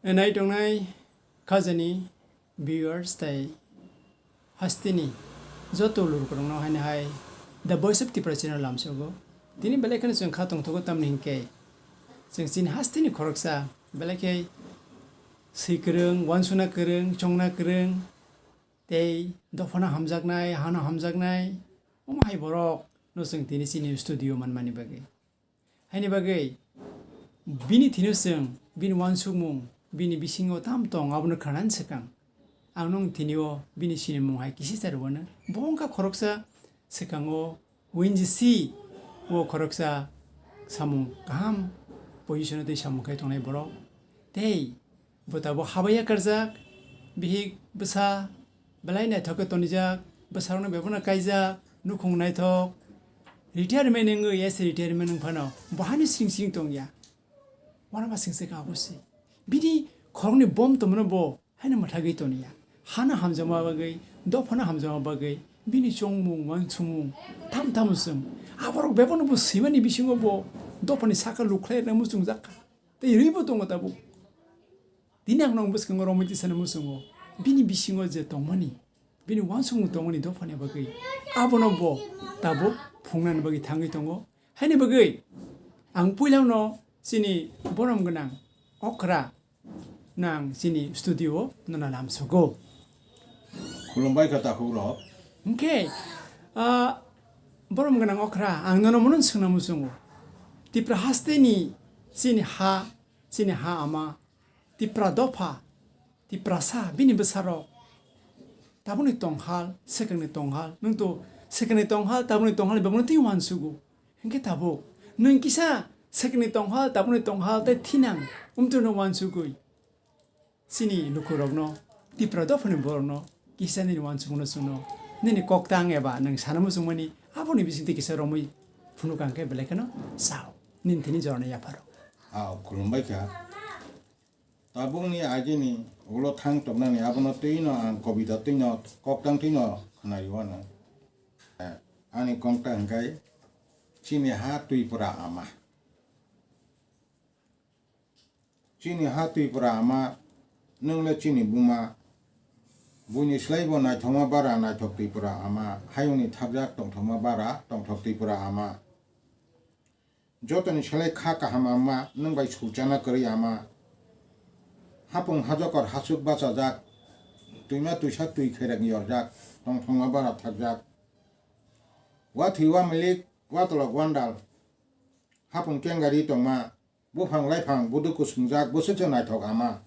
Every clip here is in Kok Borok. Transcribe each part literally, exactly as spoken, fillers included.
Nai tongnai khajani viewers tei hasteni joto lukurokno haino hai The Voice of Tripura channel lamsogo. Tini belai kheno chwng kha tongthogo, tamni hinkhe chwng chini hasteni khoroksa belai khe swi kwrwng, uansukna kwrwng, chongna kwrwng, tei dophano hamjaknai, hano hamjaknai, omo hai borokno chwng tini chini studio manmani bagwi. Haini bagwi bini thwino chwng bini uansukmung, bini bisingo tam tong, abono khwnanani swkang ang nwng tini o bini sinimung hai kisa cha rwano. Bo wngkha khoroksa swkango O N G C o khoroksa samung kaham position o tei samung khai tongnai borok. Tei bo tabuk habaiya karjak, bihik bwsa belai naithok khe tonijak, bwsarokno bebakno kaijak, nukhung naithok. Retirement wngwi, S retirement wng phano bo hani sring sring tongya. Uanama singse ka abo se. Bini khoroknwi bom tongmano bo haino mwthagwi toniya. Hano hamjakma bagwi, dophano hamjakma bagwi, bini chongmung, uansukmung, tam tamo chwng. Aborok bebakno bo swimani bisingo bo dophani saka lukhlai rwna muchungjak kha. Tei rwibo tongo tabuk. Tini ang nong bwskango romwi tisani muchungo. Bini bisingo je tongmani, bini uansukmung tongmani dophani bagwi abono bo tabuk phungnani bagwi thangwi tongo. Haini bagwi ang puilano chini borom gwnang okra nang chini studio o nono lamsogo. Khulumbai kha takhuk rok. Hwnkhe, ah, borom gwnang okra, ang nono mono swngna muchungo. Tipra hasteni chini ha, chini ha ama, Tipra dopha, Tiprasa, bini bwsarok. Tabukni tonghal, swkangni tonghal, nwng to swkangni tonghal, tabukni tonghal, bebakno twi uansugo. Hwnkhe tabuk, nwng kisa swkangni tonghal, tabukni tonghal, tei thinang, umtwino uansugwi. Chini lukurokno, Tipra dophani borokno, kisa nini uansukmano chwngno, nini koktang eba nwng sana muchungmani, aboni bisingtwi kisa romwi phunuk ang khe belai kheno sao, nini thani jorani yapharo. Ao, khulumbai kha. Tabukni agini ulo thang toknani abono twino ang kobita twino koktang twino khwnariwano. Ani koktang hwnkhe chini ha Twipra ama. Chini ha Twipra ama, nwng le chini buma. Buini slai bo naithokma bara naithok Twipra ama, hayungni thapjak tongthokma bara tongthok Twipra ama. Jotoni slai kha kaham ama, nwng bai suchana kwrwi ama. Hapung hajokor hasuk bachajak, twima twisa twi khairang yorjak, tongthokma bara thapjak. Wathwi wamilik, watolok wandal, hapung kengari tongma. Buphang laiphang budu kusungjak bwswk se naithok ama.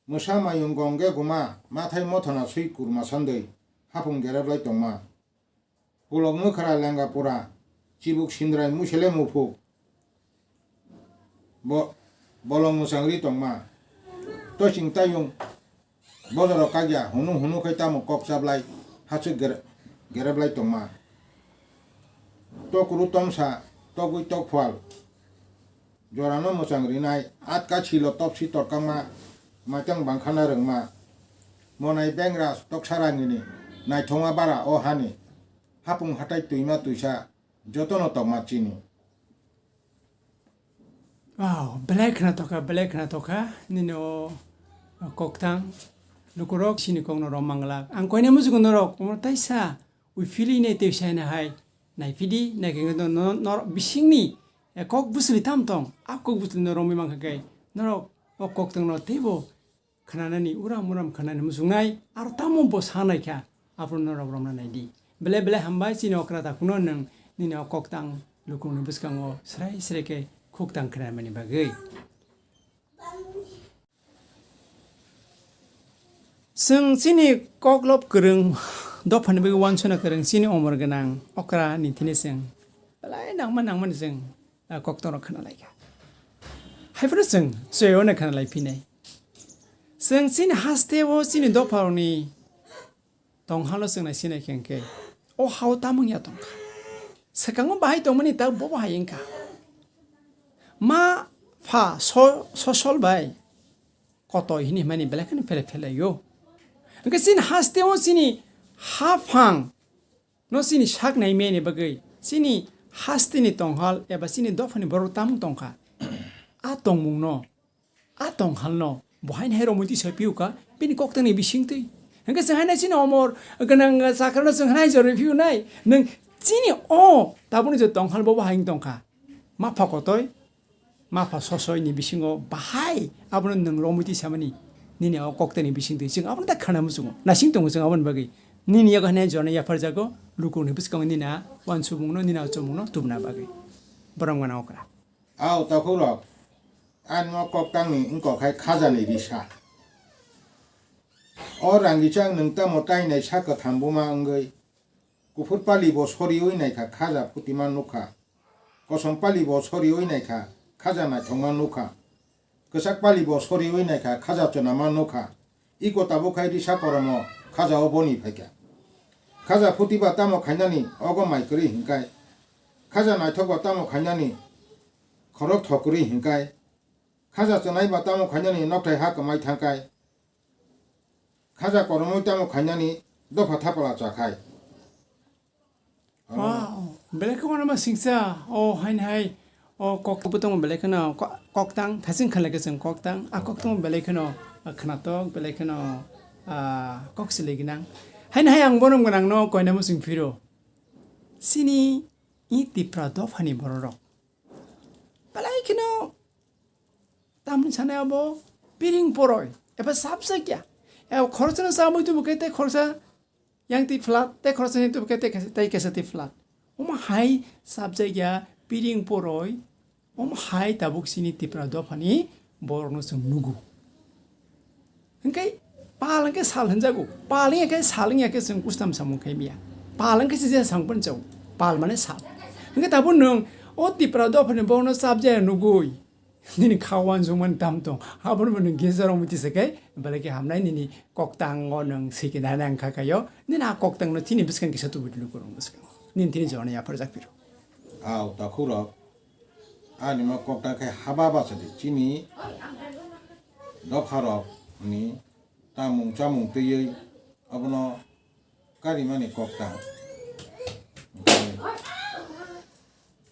Mwsa mayung gong ge guma, mathai mothana swi kurma sandwi, hapung gereblai tongma. Pulok mwkhra lenga pura, chibuk sindrai musele muphuk. Bo-, bolong mwchangri tongma. Toising tayung Bojaro kakya hunu hunu khai tamo kok chablai, hachwk gere-, gereblai tongma. Tokru tomsa, togwi tokphal. Jorano mwchang rinai, atka silo topsi torkangma, maitang bangkhana rwngma. Monai bengra toksarangini, naithokma bara o hani. Hapung hatai twima twisa, jotono tokma chini. Wow, belai khna tokha, belai khna tokha, nini o koktang, lukurok sini kokno rom manglak. Ang koine mujugo norok, omo taisa, ui fili ne tei saina hai, nai fidi, nai khe no, no, nor bisingni, e kok busli tam tong, a kok busli no romwi mankha khe, norok o koktang no teibo khnanani, uram uram khnanani muchungnai, aro tamo bo sanai kha, aphuru norok romna nai di. Belai belai hambai chini okra takhukno nwng nini o koktang lukungni bwskango srai srai khe khuktang khnamani bagwi. Chwng chini koklop kwrwng, dophani bagwi uansukna kwrwng chini omor gwnang okra ni thini chwng belai nangma nangmani chwng, ah, koktang rok khna lai kha. Haiphano chwng chwng ono khna lai phinai. Chwng chini haste o chini dopha rokni tong halo chwng nai sinai khe hwnkhe o ha o tamung ya tong kha. Swkango bahai tongmani tak bo bahai wng kha. Ma pha so-, sosol bai kotoi hini himani belai kheno phele phele yo. Hwnkhe chini haste o chini haphang no chini sak nai meni bagwi chini hasteni tonghal eba chini dophani borok tamung tongkha. A tongmungno A tonghalno bo haino hai romwi twi sa phiyokha, bini koktwni bisingtwi. Hwnkhe chwng haino chini omor gwnang chakrano chwng haino hai jorwi phiyonai. Nwng chini o tabukni je tonghal bobo hai wng tongkha. Mapha kotoi, mapha sosoini bisingo bahai abono nwng romwi twi samani. Nini o koktwni bisingtwi chwng abono ta khana muchungo. Nasing tongo chwng aboni bagwi. Nini yago haino hai jorna yapharjago, lukurokni bwskango nini a wansukmungno, nini a chomungno tubuna bagwi. Borom gana okra. Ao takhurok, ani o koktangni wngkok hai khajani risa. O rangichang nwng tamo tainai sa kwtham buma wngwi, kuphur pali bo soriwi naikha khaja phutima nukha, kosom pali bo soriwi naikha khaja naithokma nukha, kwchak pali bo soriwi naikha khaja chonama nukha, iko tabuk khai risa koromo khaja o boni phaikha. Khaja phuti ba tamo khainani ogo mai kwrwi hinkai, khaja naithok ba tamo khainani khorok thok kwrwi hinkai, khaja chonai ba tamo khainani nokthai ha kwmai thangkai, khaja koromoi tamo khainani dopha thapala chakhai. Wow, belai kheno uanama singcha, o haino hai, o kok bo tongo belai kheno, ko-, koktang, thasing khalai khe chwng koktang, a kok tongo belai kheno, a khnatok, belai kheno, a kok silai gwnang. Haino hai ang borom gwnangno koinai muchung phiro. Chini i Tipra dophani bororok. Belai kheno tamni sanai abo piring poroi, eba subject ya. Eba khoroksa no chamui tubu khe tei khoroksa yang twi flat, tei khoroksa ni tubu khe tei kaisa, tei kaisa twi flat. Omo hai subject ya piring poroi, omo hai tabuk chini Tipra dophani borokno chwng nugo. Hwnkhe pal hwnkhe sal hwnjago, pal wngya khe sal wngya khe chwng kustam samung khai maya. Pal hwnkhe se je samung phano chao, pal mane sal. Hwnkhe tabuk nwng o Tipra dophani borokno subject ya nugui, nini kha uansukmani tam tong. Abono bo nwng geja rok muti se khe, belai khe hamnai nini koktango nwng swi khe nai nang kha khaio. Nini a koktangno chini bwskang kisa tubu di lukurok bwskango. Nini tini jorani yapharjak phiro. Ao takhurok, ani ma koktang khe haba bacha di chini dopharokni tamung chamung twiwi abono karimani koktang.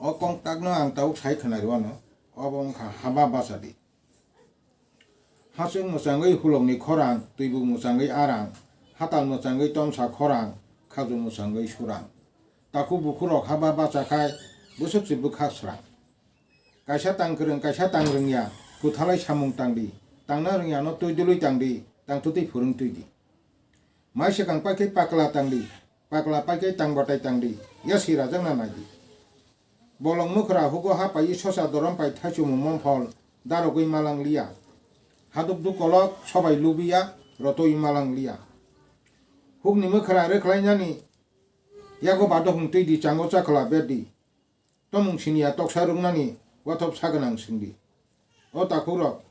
O koktakno ang tabuk sai khwnari wano, obo wngkha haba bacha di. Hachwk mwchangwi hulokni khorang, twibu mwchangwi arang, hatal mwchangwi tomsa khorang, khaju mwchangwi surang. Takhuk bukhurok haba bacha khai bwswk se bwkha srang. Kaisa tang kwrwng, kaisa tang rwngya, kwthalai samung tang di, tangna rwngyano twi dului tang di, tang twtwi phwrwng twi di. Mai swkang pai khe pakla tang di, pakla pai khe tang batai tang di, ya swi rajakna nai di. Bolong mwkhra hugo ha paiwi sosa dorom pai thaichumo momphol darogwi malang liya. Haduk duk kolok sobai lubiya rotoi malang liya. Hukni mwkhra rwkhlainani yago badohung twi di chango chakhla ber di. Tomung siniya toksa rwngnani wathop sa gwnang swngdi. O takhukrok,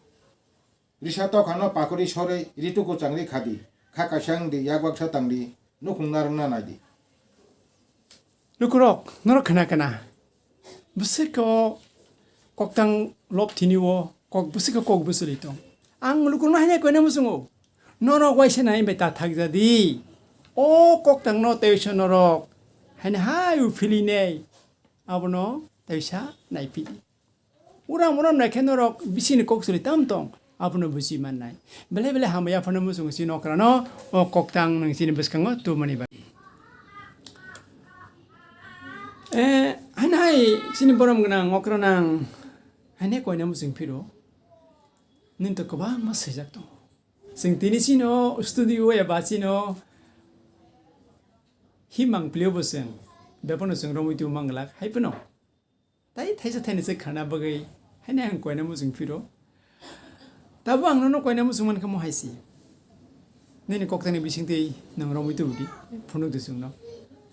risa tokhano pakori sorwi ritu kwchangri khadi, kha kaisa wngdi, yak baksa tangdi, nukhung narwkna naidi. Lukurok, norok khna khna. Bwswk o koktang lop thini o kok bwswk o kok bwswli tong. Ang lukurokno haino koina muchungo. Norok waisa nai bai ta thakjadi. O koktangno teisa norok haino hai uphili nei. Abono teisa naiphidi. Uram uram naikhe norok bisini kok chwlwi tam tong, abono buji mannai. Belai belai hamya phano muchung si nokrano, o koktang nwng chini bwskango tubumani bagwi. Eh, haino hai chini borom gwnang, okra nang, haino koina muchung phiro, nini to kwbangma swijak tongo. Chwng tini chino studio eba chino himang pliyo bo chwng, bebono chwng romwi tubumang glak, hai phano. Tai thaisa thaini se khana bagwi haino ang koina muchung phiro. Tabuk ang nono koina muchung mankha mo hai se. Nini koktani bisingtwi nwng romwi tubudi, phunukdi chwngno.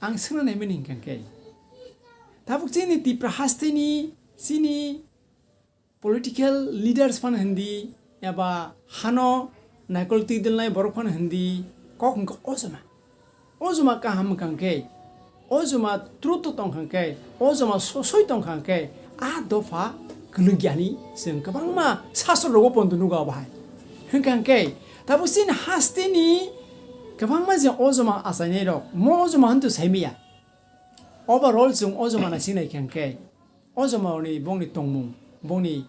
Ang swngna naimani hinkha khe. Tabuk chini Tipra hasteni, chini political leaders phano hindi, eba hano naikol twidilnai borok phano hindi, kok hwnkha o joma. O joma kaham wngkha khe, o joma truth tong kha khe, o joma sosoi tong kha khe, a dopha kwlwk yani chwng kwbangma sasro rogo pondo nugo abo hai. Hwnkha khe, tabuk chini hasteni kwbangma je o joma achainai rok, mo o joma hwntu saimaya. Overall chwng o joma naising nai kha khe, o joma ni bongni tongmung, bongni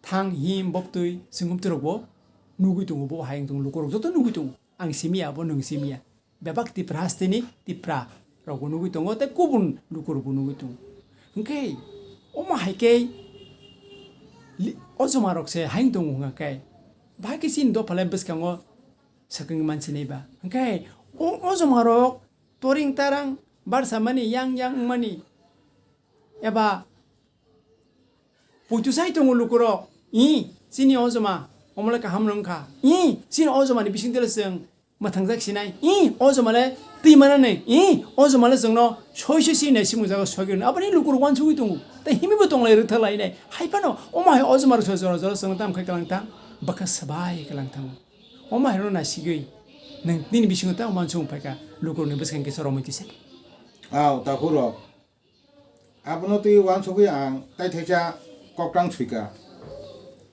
thang, him, bobtwi, singumtwi rokbo nugwi tongo, bo hai wng tongo, lukurok joto nugwi tongo. Ang simi ya, bo nwng simi ya. Bebak Tipra hasteni Tipra rokbo nugwi tongo, tei kubun lukurokbo nugwi tongo. Hwnkhe omo hai khe li-, ojoma rok se hai wng tongo hwnka khe, bahai khe chini dopha le bwskango swkang mansinai ba. Hwnkhe o ojoma rok toring tarang barsa mani, yang yang wngmani, eba poito sai tongo lukurok, "Ih, chini ojoma, omo le kaham wng kha. Ih, chini ojoma ni bising tele chwng mwthangjak sinai. Ih, ojoma le twi mana ni. Ih, ojoma le chwngno soi soi si nai simung jaga sogwi rwno." Aboni lukurok uansugwi tongo. Tei himwi bo tonglai rwtha lai nai. Hai phano omo hai ojoma rok se jora jora chwngno tam khai kalang tang, bwkha swbai kalang thango. Omo hai rwno naisigwi nwng nini bisingo tamo uansukmung phaikha, lukurokni bwskang kisa romwi tisa. Aw, takhurok. Abono twi uansugwi ang tai thaisa koktang suikha.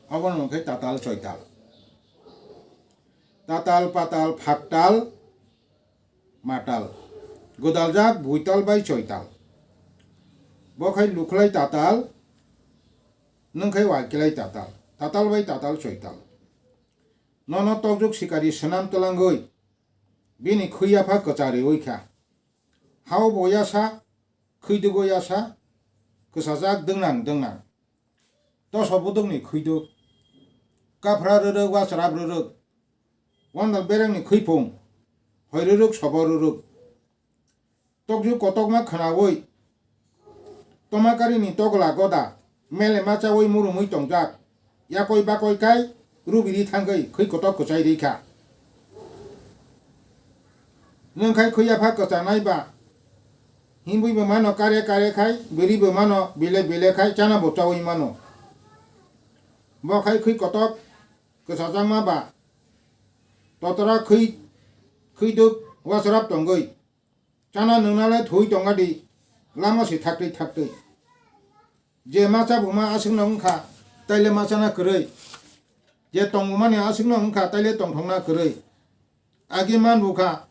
Abono hwnkhe tatal choital. Tatal, patal, phaktal, matal. Gwdaljak buital bai choital. Bo khai lukhlai tatal, nwng khai waikilai tatal. Tatal bai tatal choital. Nono tokjwk sikari swnam twlangwi, bini khwi yapha kwcha riwi kha. Hao bo yasa, khwidugo yasa, kwchajak dwngnang dwngnang. Toso budukni khwiduk, kaphra rwrwk, wasrap rwrwk, wandal berengni khwiphung, hoi rwrwk, sobo rwrwk. Tokjwk kotokma khwnaui, tomakarini togla goda, mele machaui murumui tongjak, yakoi bakoi kai rubiri thangwi khwi kotok kwchai rikha. Nwng khai khwi yapha kwchanai ba, himwi bo mano kare kare khai, biri bo mano bile bile khai, chana bo chaui mano. Bo khai khwi kotok kwchajakma ba, totora khwi, khwiduk wasrap tongwi. Chana nwngnale thwi tongadi, lama si thaktwi thaktwi. Je macha buma aswkno wngkha, taile machana kwrwi. Je tongmani aswkno wngkha, taile tongthokna kwrwi. Agi man bukha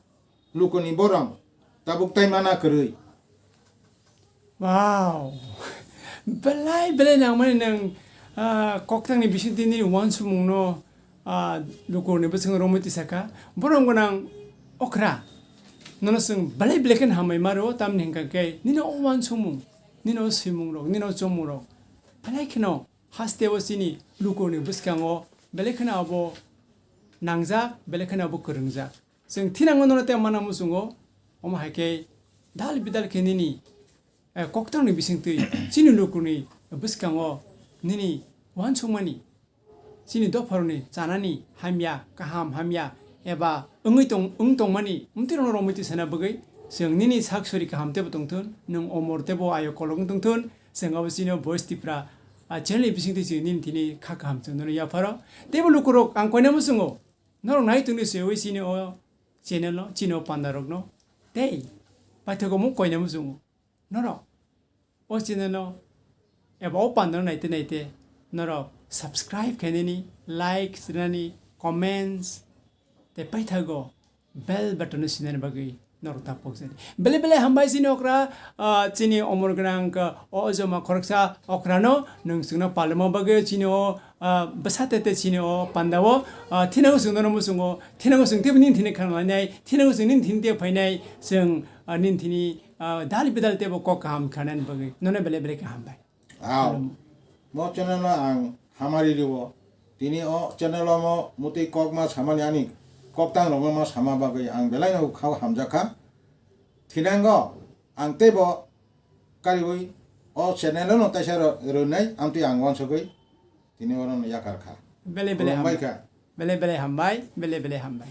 lukuni borom, tabuk tai mana kwrwi. Wow! Belai belai nangmani nwng, ah, koktangni bisingtwi nini uansukmungno, ah, lukurokni bwskango romwi tisakha. Borom gwnang okra, nono chwng belai belai kheno hambai maro, tamni hwnkha khe nini o uansukmung, nini o swimungrok, nini o chongmungrok belai kheno hasteo chini lukurokni bwskango belai kheno abo nangjak, belai kheno abo kwrwngjak. Chwng thinango nono tei mana muchungo, omo hai khe dal bidal khe nini, eh, koktangni bisingtwi chini lukurokni bwskango nini uansukmani, chini dopharokni chanani hamya, kaham hamya eba wngwi tong-, wng tongmani mwtwirokno romwi tisana bagwi chwng nini sak sori kaham teibo tongthun, nwng omor teibo ayo kolok wng tongthun, chwng abo chini o Voice Tripura, ah, channel ni bisingtwi chwng nini thini kha kaham chwng nono yapharo. Teibo lukurok ang koina muchungo, norok nai tongdi se ui chini o channel no, chini o panda rok no. Tei paithago mung koina muchungo. Norok o channel no eba o panda no naite naite norok subscribe khainani, like sinani, comments tei paithago bell button no sinani bagwi norok ta pokjani. Belai belai hambai chini okra, ah, chini omor gwnang, ah, o ojoma khoroksa okrano nwng chwngno palmo bagwi chini o, ah, bwsa tete chini o pandao, ah, thinango chwng nono muchungo, thinango chwng teibo nini thini khana lainai, thinango chwng nini thini tei phainai, chwng, ah, nini thini, ah, dal bidal teibo kok kaham khanani bagwi nono belai belai khe hambai. Aw. Mo channel no ang hamari riwo. Tini o channel o mo mutwi kok ma samani ani koktang rok ma sama bagwi ang belai no khao hamjakha. Thinango ang teibo kariwi o channel no taisa ro-, rwnai amtwi ang wansugwi tini oro no yakar kha. Belai belai Khulumbai hambai. Kha. Belai belai hambai, belai belai hambai.